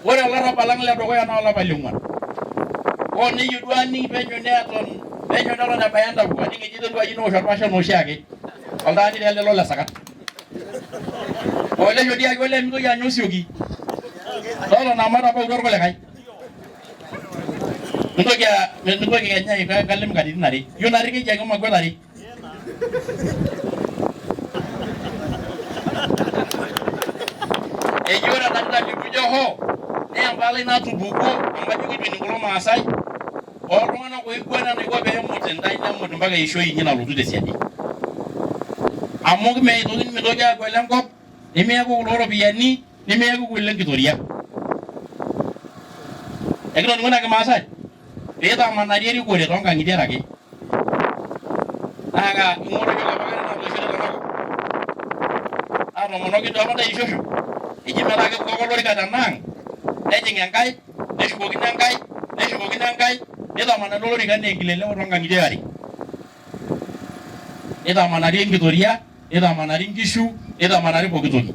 Ore olarrabal lang le dukuya naa olapa le ong'uan. Hoo neyieu duo aning penyo neton penyo neton ebaya entawuo aning eji iterua ayieu newosh orpasha anaa oshiake. Oltaani taa ele lole sakat. Olejo dii ake olee mintoki anya osioki. Totona amu etabautua irkulikae. Mintoki mintoki kenya aiko enkalem katitin are. Iyieu natii keji ake makwet are. Eji ore ena nikijo hoo naa empalai natupukuo amu kajo kituening kulo Maasai ooltung'anak oiguana enaiko pee emut intae nemut mpaka eishoi inyi nalotu tesiadi. Amu meitoki mitoki aaku ole nkop nimiaku kulo ropiyiani nimiakuku ile nkitoria. Ekitoning'o ina kimaasai? Peitamanari erikore toonkang'itie ake. Naa ka ing'oru iyiok apa kata natoishote tenakop. Naatomonoki doi apa ntae ishosho. Eji metaa kepuku ake olorika tenaang nejing enkae neshukokino enkae neshukokino enkae neitamanari olorika anaa enkileleo toonkang'itie are. Neitamanari enkitoria neitamanari nkishu, neitamanari pooki toki.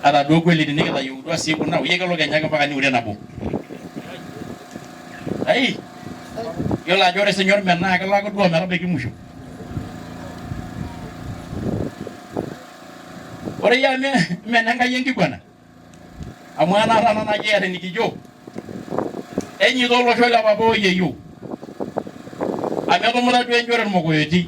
Ata duo kweli tinikitayieutwa sii kuna, oyie kelo kenya ake mpaka niure nabo. Ai, yiolo ajo ore sinye ormen naa kelo ake duo ometabaiki musho. Ore iyie amu ime enenkai enkiguana, amu ena taata naji eeta enikijo, enyeita olosho le papa o yieyioo, amu etumuta duo enchore irmokoyoti.